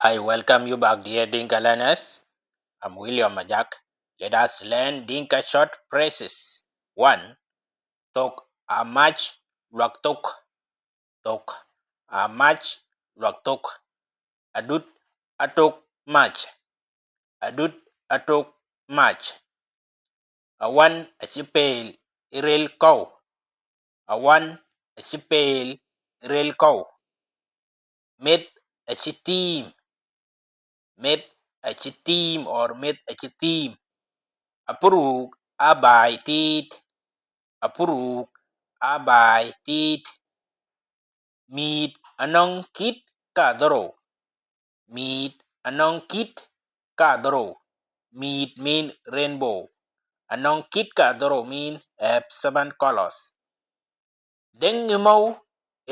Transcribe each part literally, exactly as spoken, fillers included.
I welcome you back, dear Dinka learners. I'm William Majak. Let us learn Dinka short phrases. One, thok amac luak thok. Thok amac luak thok. Adut atok mac. Adut atok mac. Awan acï pel ë rel kɔ̈u. Awan acï pel ë rel kɔ̈u. Meth acï tiim. Meth acï tiim or meth acï tiim. Apuruk aa baai tiit. Apuruk aa baai tiit. Miit anɔŋ kït kadhorou. Miit anɔŋ kït kadhorou. Miit mean rainbow. Anɔŋ kït kadhorou mean have seven colors. Deŋ ë mɔu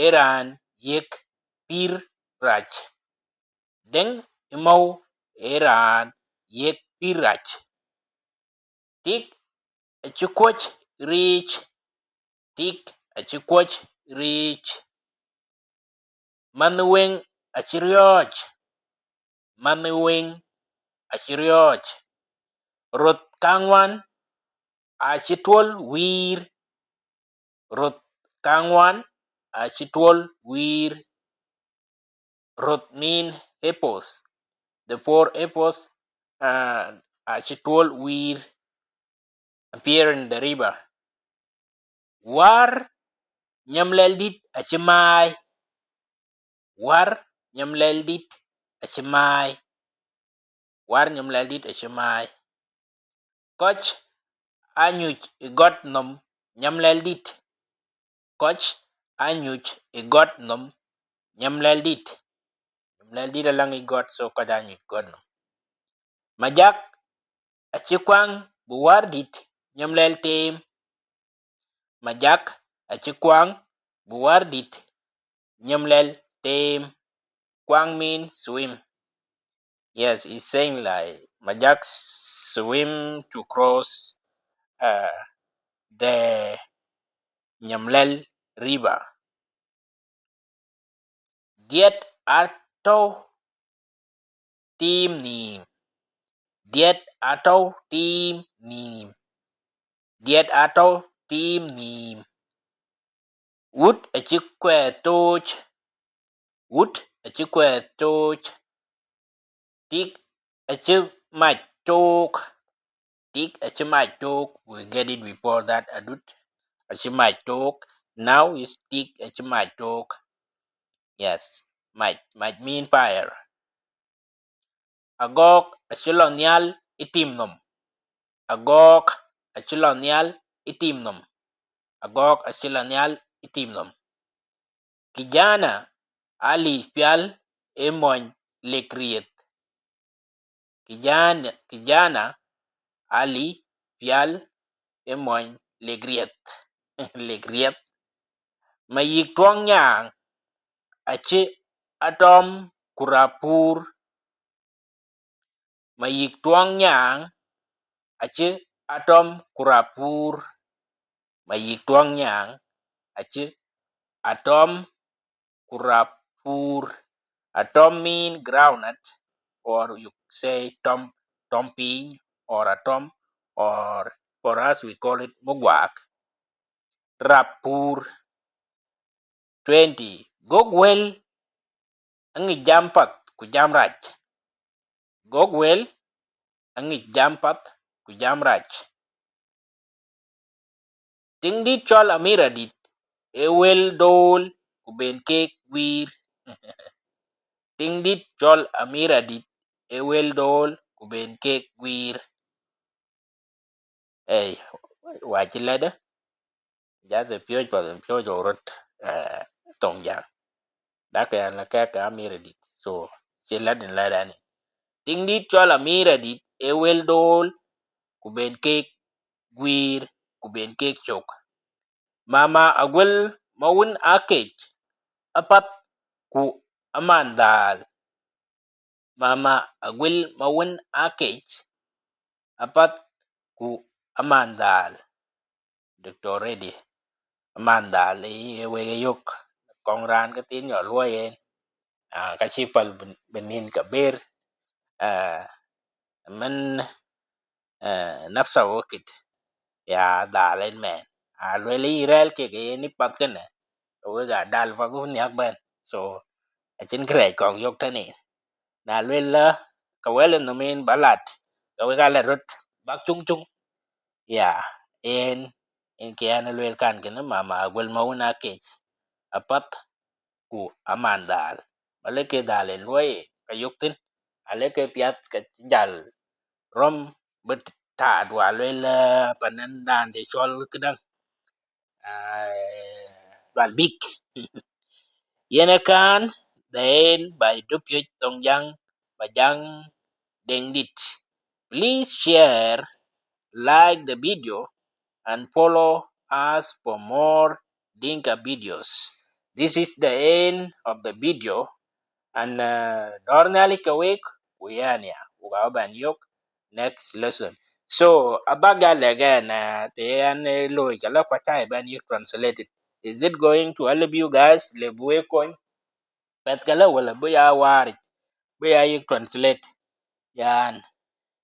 ë raan yiëk pïïr rac. Deŋ ë mɔu ë raan yiëk pïïr rac. Tik acï kuɔc riic. Tik acï kuɔc riic. Manh weŋ acï riɔ̈ɔ̈c. Manh weŋ acï riɔ̈ɔ̈c. Roth kaŋuan acï tuɔl wïïr. Roth kaŋuan acï tuɔl wïïr. Roth mean apples. The four apples uh, acï tuɔl wïïr appear in the river. War nyamlɛl dït acï maai. War nyamlɛl dït acï maai. War nyamlɛl dït acï maai. Kɔc anyuc ë gɔt nɔm nyamlɛl dït. Kɔc anyuc ë gɔt nɔm nyamlɛl dït. Nyamlɛl dït alaŋ ë gɔt, so kɔc anyuc gɔt nɔm. Majak acï kuaŋ bï war dït nyamlɛl teem. Majak acï kuaŋ bï war dït nyamlɛl teem. Kuaŋ mean swim. Yes, he's saying like Majak swim to cross uh, the Nyamlel River. Diɛt atɔ̈u tiim nhïïm. Diɛt atɔ̈u tiim nhïïm. Diɛt atɔ̈u tiim nhïïm. Wut acï kuɛɛth tooc. Wut acï kuɛɛth tooc. Tik acï mac took. Tik acï mac took. We get it before that. Adut acï mac took. Now is tik acï mac took. Yes, mac. Mac mean fire. Agɔɔk acï lɔ nhial ë tim nɔm. Agɔɔk acï lɔ nhial ë tim nɔm. Agɔɔk acï lɔ nhial ë tim nɔm. Kijana Ali pial ë mɔny lek rieth. Kijana, kijana Ali pial ë mɔny lek rieth. Lek rieth. Mayik tuɔŋ nyaaŋ acï atɔm ku rap puur. Mayik tuɔŋ nyaaŋ acï atɔm ku rap puur. Mayik tuɔŋ nyaaŋ acï atɔm ku rap puur. Atɔm mean groundnut, or you say tɔm, tɔm piny, or atɔm, or for us we call it muguak. Rap puur. Twenty. Gök wël aŋic jam path ku jam rac. Gök wël aŋic jam path ku jam rac. Tiŋdït cɔl Amira dït ë wël dool ku ben keek guiir. Tiŋdït cɔl Amira dït ë wël dool ku ben keek guiir. Ei, wa cï lɛ̈dë, just ë piööc path, ë piööc ɣok röt, eh, thoŋ Jäŋ. Dak yan la kɛ̈k ke Amira dït. So, cï lɛ̈t in lɛ̈t ani. Tiŋdït cɔl Amira dït ë wël dool, ku ben keek guiir, ku ben keek cök. Mama Aguel Mawun Akec apath ku aman dhal. Mama Aguel Mawun Akec apath ku aman dhal. Doctor Reddy, aman dhal ë wek ë yök, kɔŋ raan ke thin nyɔl luɔi en. Ka cï päl bï nïn ke ber, mën nafsa wokit, ya dhal en mɛn. A lueel yï rɛ̈ɛ̈r kek yen ë path kënë, ke wek aa dal path wun nhiäk bɛ̈n. So acïn kërɛɛc kɔŋ yök tënë. Na lueel la ke wɛl ë nhom en ba lat, ke wek aa la röt bäk cuŋ cuŋ. Ya, en en kë an lueel kan kënë, mama aguel ma wun akec apath, ku aman dhal. Ba lëk ke dhal en luɔi ka yök thïn, alëk ke piath ke jal röm bï taat wa lueel, panan daan de cɔl këdäŋ, lual bik. Yen ë kan, the end by Dupiöc Thoŋ Jaŋ, ba Jaŋ Deŋ Dit. Please share, like the video, and follow us for more Dinka videos. This is the end of the video, and dɔ̈ɔ̈r Nhialic ke wek, ku yɛn ya, ku ka bɛn yök next lesson. So abak ya lɛ̈k ɛn, të ɛn looi ca lɔ kuac cai bɛn yïk translated. Is it going to help you guys? Le bï wek kony? Pɛth ke lë wala bï ya waaric, bï ya yïk translate. Yan,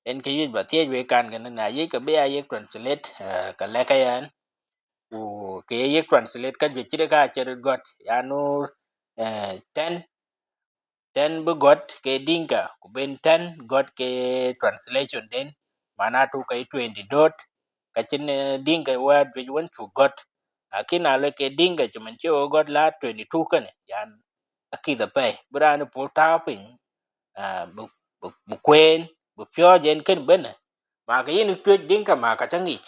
en kë yic ba thiëc wek kan kënë, na yic ke bï ya yïk translate, ke lɛ̈k ke yɛn. Ku kë ye yïk translate ka juëc cït ka cï röt gɔ̈t, yanu, ten ten bï gɔ̈t ke Dinka, ku ben ten gɔ̈t ke translation den, manatu ke twenty dot, ka cïn Dinka wɛ̈ɛ̈t juëc wën cuk gɔ̈t. Lakin na lɔ ke Dinka cï mën cï ɣo gɔ̈t la twenty two kënë, yan, akïth apɛi bï raan puɔ̈u tääu piny, bï kueen, bï piɔ̈ɔ̈c en kën bënë, ma ke yen piöc Dinka ma ka ca ŋic.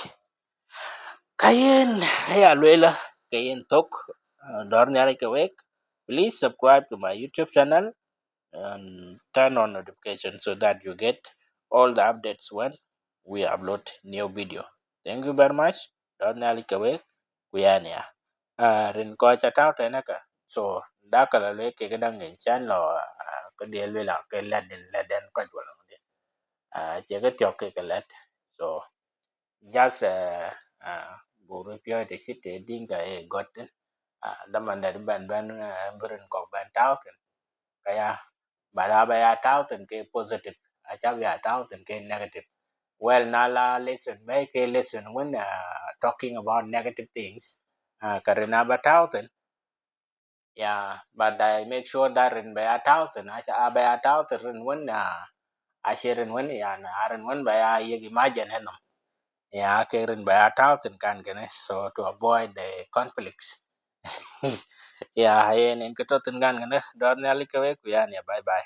Ka yen aya lueel, ke yen thök, dɔ̈ɔ̈r Nhialic ke wek. Please subscribe to my YouTube channel and turn on notification so that you get all the updates when we upload new video. Thank you very much. Dɔ̈ɔ̈r Nhialic ke wek, ku yɛn ya. Rin kɔc ca tääu tënë ka, so dak ka la lueel ke këdäŋ en can lɔ, ke dhiel lueel a ke lɛ̈t den, lɛ̈t den kɔc wala ŋö. Cie ke thiɔ̈k ke ke lɛ̈t. So just buk röt piɔ̈ɔ̈c të cït të Dinka ë gɔ̈t thïn. Dhaman dɛ̈t bɛn bɛn, bï rin kɔ̈k bɛn tääu thïn, ka ya, but aba ya tääu thïn ke positive, aca bï ya tääu thïn ke negative. Well, na la lesson bɛ̈ɛ̈i ke lesson wën, talking about negative things, ka rin aba tääu thïn. Yeah, but I make sure that rin ba ya tääu thïn, aba ya tääu thïn rin wën, acie rin wën, yan, a rin wën ba ya yek imagine enhom. Yeah, ke rin ba ya tääu thïn kan kënë, so to avoid the conflicts. Yeah, yen en kë tɔ̈ thïn kan kënë, dɔ̈ɔ̈r Nhialic ke wek, ku yɛn ya, bye bye.